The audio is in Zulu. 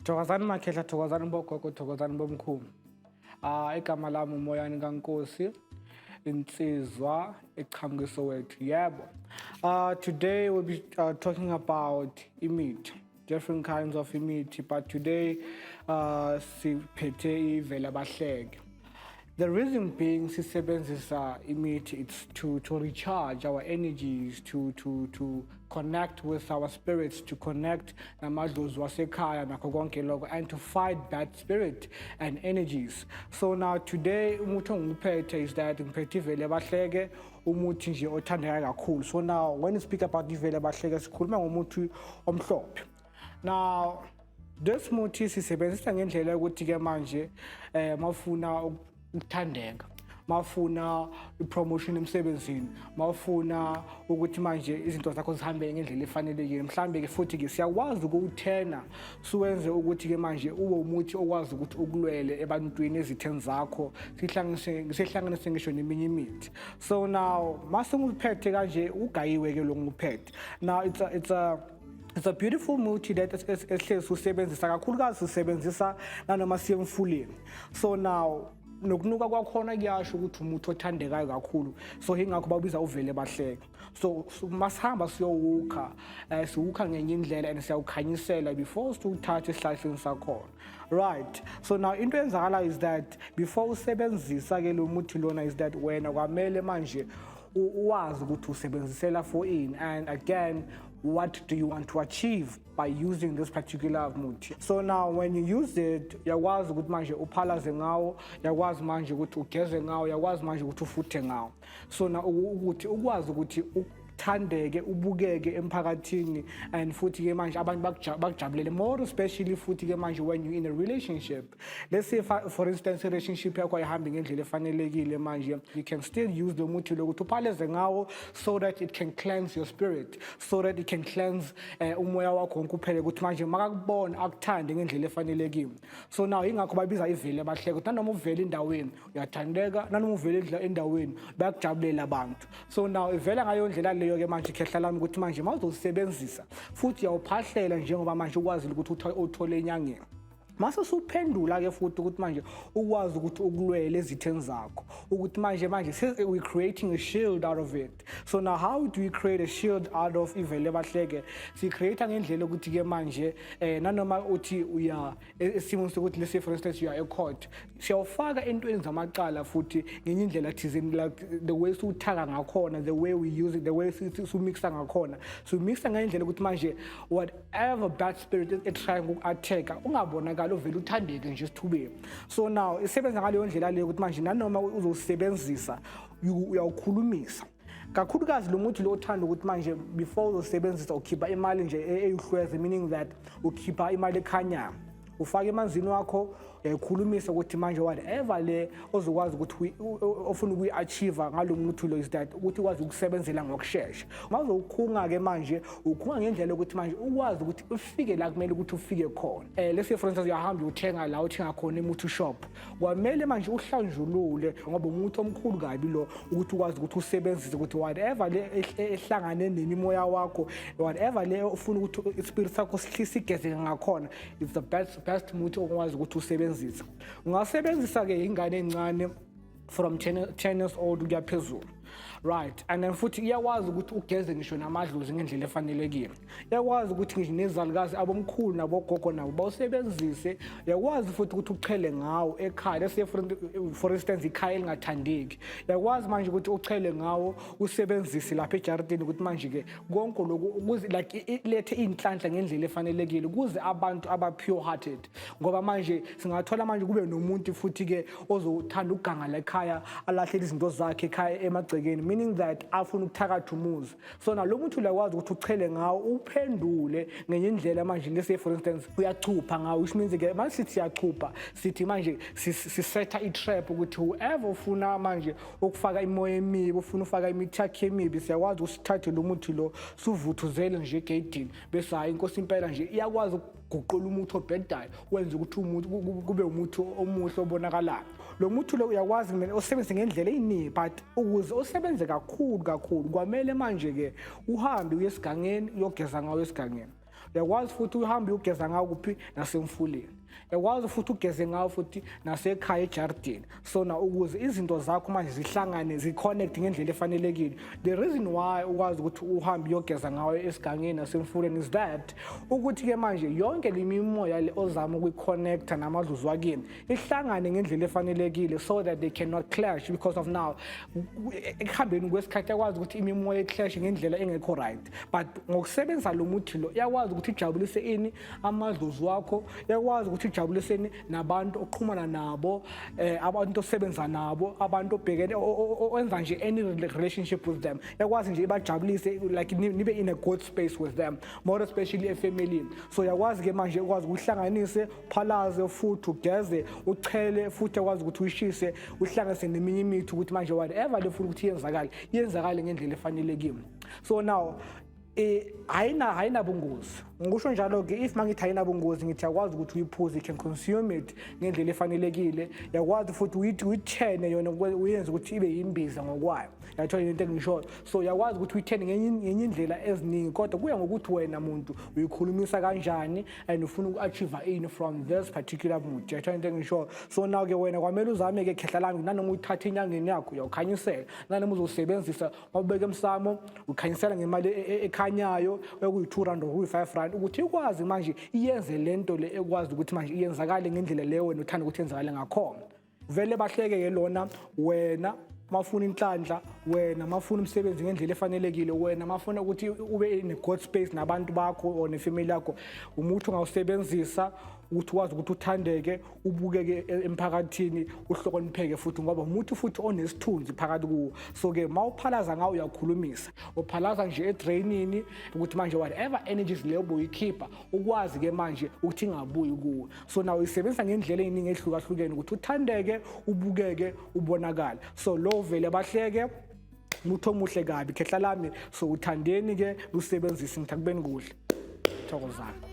Thokozani makhehla, thokozani bogogo, thokozani bomkhulu. Ah, igama lami uMoyani kaNkosi, insizwa eqhamuka eSoweto. Yebo. Today we'll be talking about imithi, different kinds of imithi, but today siphethe ivela bahleke. The reason being sisebenzisa imithi, it's to recharge our energies, to connect with our spirits, to connect namadlozi wasekhaya nakho konke lokho, and to fight bad spirit and energies. So now today umuthi ongiphethe is that ngiphethe ivele bahleke, umuthi nje othandeka kakhulu. So now when you speak about ivele bahleke, sikhuluma ngomuthi omhlophe. Now this muthi sisebenzisa ngendlela yokuthi ke manje mawufuna ukuthandeka, mawufuna ipromotion emsebenzini, mawufuna ukuthi manje izinto zakho zihambe ngendlela efanelekile, mhlambe ke futhi ke siyakwazi ukuwuthena siwenze ukuthi ke manje ube umuthi okwazi ukuthi ukulwele ebantwini, ezitheni zakho, sihlanganise ngisho neminye imithi. So now mase ngiphethe kanje, ugayiwe ke lo nguphethe. Now it's a beautiful muthi that esihlezi usebenzisa kakhulukazi, sisebenzisa nanoma siye emfuleni. So now nokunuka kwakhona kuyasho ukuthi umuthi othandekayo kakhulu, so ingakho bawubiza uvele bahleke. So masihamba siyowukha, siwukha ngenye indlela and siyawukhanyisela before siwuthathe esihlahleni sakhona, right? So now into eyenzakalayo is that before usebenzisa ke lo muthi lona is that wena kwamele manje uwazi ukuthi usebenzisela for ini, and again, what do you want to achieve by using this particular muthi? So now when you use it, uyakwazi ukuthi manje uphalaze ngawo, uyakwazi manje ukuthi ugeze ngawo, uyakwazi manje ukuthi ufuthe ngawo. So now ukuthi ukwazi ukuthi uthandeke, ubukeke emphakathini, and futhi ke manje abantu bakujabulele more, especially futhi ke manje when you in a relationship. Let's say for instance relationship yakho ayihambi ngendlela efanelekile manje, you can still use lo muthi lo ukuthi uphaleze ngawo so that it can cleanse your spirit, so that it can cleanse umoya wakho wonke uphele, ukuthi manje makakubona akuthande ngendlela efanelekile. So now ingakho babiza ivele bahleke, ukuthi nanoma uvele endaweni uyathandeka, nanoma uvele endaweni bayakujabulela abantu. So now ivela ngayo ndlela leyo ke manje, ikhehla lami, ukuthi manje mawuzosebenzisa futhi uyawuphahlela njengoba manje ukwazile ukuthi uthole enyangeni, mase suphendula ke futhi ukuthi manje ukwazi ukuthi ukulwele ezitheni zakho, ukuthi manje we creating a shield out of it. So now how do we create a shield out of ivele bahleke? Si create ngendlela ukuthi ke manje nanoma uthi uya esimweni sokuthi, let's say for instance you are e-court, siyawufaka entweni zamacala futhi ngenye indlela thizeni, like the way siwuthaka ngakhona, the way we use it, the way siwumixa ngakhona, siwumixa ngendlela ukuthi manje whatever bad spirit etrying uku-attack ungabonakali, uvele uthandeke nje esithubeni. So now isebenza ngaleyo ndlela leyo, ukuthi manje nanoma uzowusebenzisa uyawukhulumisa kakhulukazi lo muthi lo othanda ukuthi manje before uzosebenzisa ukhipha imali nje eyihlweze, meaning that ukhipha imali ekhanyayo, ufake emanzini wakho, uyayikhulumisa ukuthi manje whatever le ozokwazi ukuthi ofuna ukuyi-achieve ngalo muthi lo is that ukuthi ukwazi ukusebenzela ngokushesha. Uma uzowukhunga-ke manje, ukhunga ngendlela yokuthi manje ukwazi ukuthi ufike la kumele ukuthi ufike khona. Let's say for instance uyahamba uyothenga la uthenga khona emuthi shop, kwamele manje uhlanjulule ngoba umuthi omkhulu kabi lo, ukuthi ukwazi ukuthi usebenzise ukuthi whatever le ehlangane nemimoya wakho, whatever le ufuna ukuthi ispirit sakho sigezeke ngakhona, it's the best muthi okwazi ukuthi usebenzise. Ungasebenzisa-ke ingane encane from 10 years old kuya phezulu, right? And then futhi iyakwazi ukuthi ugeze ngisho namadlozi ngendlela efanelekile, iyakwazi ukuthi ngisho nezalukazi, abomkhulu nabogogo nabo bawusebenzise. Uyakwazi futhi ukuthi uchele ngawo ekhaya. Let's say for instance ikhaya elingathandeki, uyakwazi manje ukuthi uchele ngawo, usebenzise lapha ejaridini, ukuthi manje-ke konke lokhu ukuze like ilethe iy'nhlanhla ngendlela efanelekile ukuze abantu aba-pure hearted, ngoba manje singathola manje kube nomuntu futhi-ke ozothanda ukuganga la ekhaya, alahlele izinto zakhe ekhaya emagcekeni, meaning that afuna ukuthakatha umuzi. So nalo muntu uyakwazi ukuthi uchele ngawo, uphendule ngenye indlela manje. Let's say for instance uyachupha ngawo, which means-ke manje sithi siyachupha, sithi manje sisetha i-trap ukuthi whoever ufuna manje ukufaka imoya emibi, ufuna ufaka imithi yakhe emibi, siyakwazi ukuthi sithathe lo muthi lo siwuvuthuzele nje egeyidini, bese hhayi, inkosi impela nje iyakwazi ukuguqula umuthi obhedayo, wenze ukuthi umuthi kube umuthi omuhle obonakalayo. Lo muthi lo uyakwazi kumele usebenzise ngendlela eyiningi, but ukuze usebenze kakhulu kakhulu kwamele manje-ke uhambe uye esigangeni, uyogeza ngawo esigangeni. Uyakwazi futhi uhambe uyogeza ngawo kuphi? Nasemfuleni. Uyakwazi futhi ugeze ngawo futhi nasekhaya ejardini. So na ukuze izinto zakho manje zihlangane, zi-connect ngendlela efanelekile. The reason why ukwazi ukuthi uhambe uyogeza ngawo esigangeni nasemfuleni is that ukuthi-ke manje yonke le mimoya le ozama ukuyi-connecta namadlozi wakini ihlangane ngendlela efanelekile, so that they cannot clash, because of now ekuhambeni kwesikhathi yakwazi ukuthi imimoya i-clash ngendlela engekho right. But ngokusebenzisa lo muthi lo, iyakwazi ukuthi ijabulise ini? Amadlozi wakho. Iyakwazi ukuthi ijabulise ini? Nabantu oxhumana nabo, abantu osebenza nabo, abantu obhekene owenza nje any relationship with them. Iyakwazi nje ibajabulise, like nibe in a good space with them, more especially efamily. So uyakwazi ke manje ukwazi ukuhlanganise, phalaze futhi ugeze, uchele futhi, akwazi ukuthi uyishise, uhlanganise neminye imithi ukuthi manje whatever lefuna ukuthi yenzakale, yenzakale ngendlela efanelekile. So now ayina bungozi, ngisho njalo ke. If mangithi ayinabungozi, ngithi yakwazi ukuthi uyiphuze, you can consume it ngendlela efanelekile. Yakwazi futhi uyithi uyithene yona, uyenze ukuthi ibe yimbiza ngokwayo. Yathola into engishoyo? So uyakwazi ukuthi uyithene ngenye indlela eziningi, kodwa kuya ngokuthi wena muntu uyikhulumisa kanjani and ufuna uku-achieve ini from this particular muthi. Yathola into engishoyo? So now ke wena kwamele uzame-ke, khehla lami, nanoma uyithathe enyangeni yakho uyawukhanyisela, nanoma uzosebenzisa mawubeka emsamo, ukhanyisela ngemali ekhanyayo ekuyi-R2 or kuyi-R5, ukuthi ikwazi manje iyenze lento le ekwazi ukuthi manje iyenzakale ngendlela leyo wena uthanda ukuthi yenzakale ngakhona. Vele bahleke-ke lona. Wena mafuna inhlanhla, wena mafuna umsebenzi ngendlela efanelekile, wena mafuna ukuthi ube in a good space nabantu bakho or nefamily yakho, umuthi ongawusebenzisa ukuthi ukwazi ukuthi uthandeke, ubukeke emphakathini, uhlonipheke futhi, ngoba umuthi futhi onesithunzi phakathi kuwo. So-ke mawuphalaza ngawo, uyakhulumisa, uphalaza nje edrainini ukuthi manje whatever energies leyo boyikhipha, ukwazi-ke manje ukuthi ingabuyi kuwe. So nawe uyisebenzisa ngendlela ey'ningi ey'hlukahlukene ukuthi uthandeke, ubukeke, ubonakale. So lo vele bahleke, muthi omuhle kabi, khehla lami. So uthandeni-ke, usebenzise. Ngithi akubeni kuhle, thokozana.